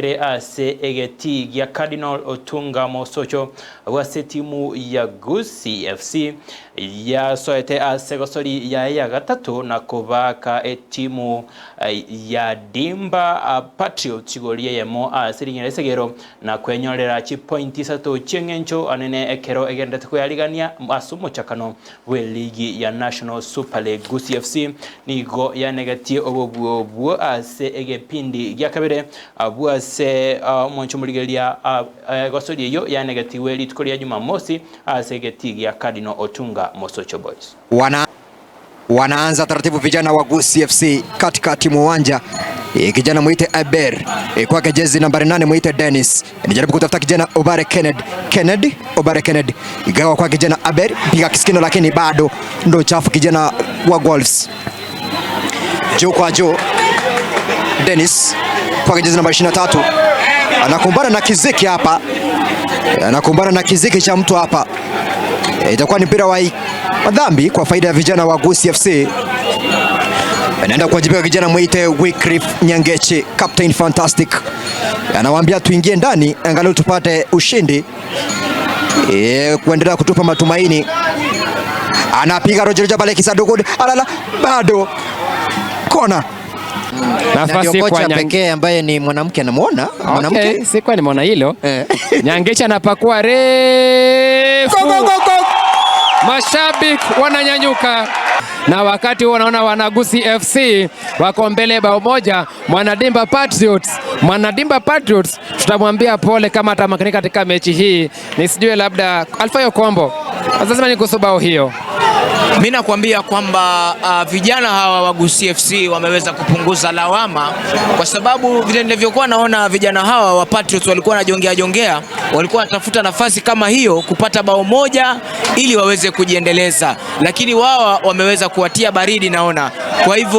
Ere ase egetii gia Cardinal Otunga Mosocho agwo ase etimu ya Gusii FC yasoete ase gosori yaye ya gatato na kobaka etimu ya Dimba Patriots igori eyemo ase ring'ana esegero na kwenyorera chipointi isato chi'eng'encho anene ekero egenderete koyarigania ase omochakano bw'eligi ya National Super League. Gusii FC nigo yanegetie obobuo obwo ase egepindi gia kabere abwo ase omonche omorigereria egosori eyio yanegetigwe rituko ria Jumamosi ase egetii gia Cardinal Otunga Mosocho Boys. Wanaanza taratibu vijana wa Gusii FC katikati mwa uwanja. Kijana mwite Aber kwake jezi nambari 8 mwite Dennis. Anajaribu kutafuta kijana Obare Kennedy. Kennedy, Obare Kennedy. Igawa kwa kijana Aber, piga kisikino lakini bado ndo chafu kijana wa Wolves. Juu kwa juu. Dennis kwa jezi nambari 23. Anakumbana na kiziki hapa. Anakumbana na kiziki cha mtu hapa. Itakuwa ni mpira wa madhambi kwa faida ya vijana wa Gusii FC. Anaenda kuwajibika kijana mwite Wycliffe Nyangechi, Captain Fantastic. Anawaambia tuingie ndani angalau tupate ushindi. Kuendelea kutupa matumaini. Anapiga Roger pale kisanduku. Alala bado. Kona. Nafasi kwa kwa pekee ambaye ni mwanamke anamuona. Mwanamke. Okay, sikuwa nimeona hilo. Nyangechi anapakua refu. Go, go, go, go. Mashabiki wananyanyuka na wakati huo wanaona Wanagusi FC wako mbele bao moja. Mwanadimba Patriots, Mwanadimba Patriots tutamwambia pole kama atamakinika katika mechi hii. Nisijue labda Alfayo Kombo, lazima ni kuhusu bao hiyo. Mimi nakwambia kwamba vijana hawa wa Gusii FC wameweza kupunguza lawama, kwa sababu vile nilivyokuwa naona vijana hawa wa Patriots walikuwa wanajongea jongea, walikuwa wanatafuta nafasi kama hiyo kupata bao moja ili waweze kujiendeleza, lakini wao wameweza kuwatia baridi naona. Kwa hivyo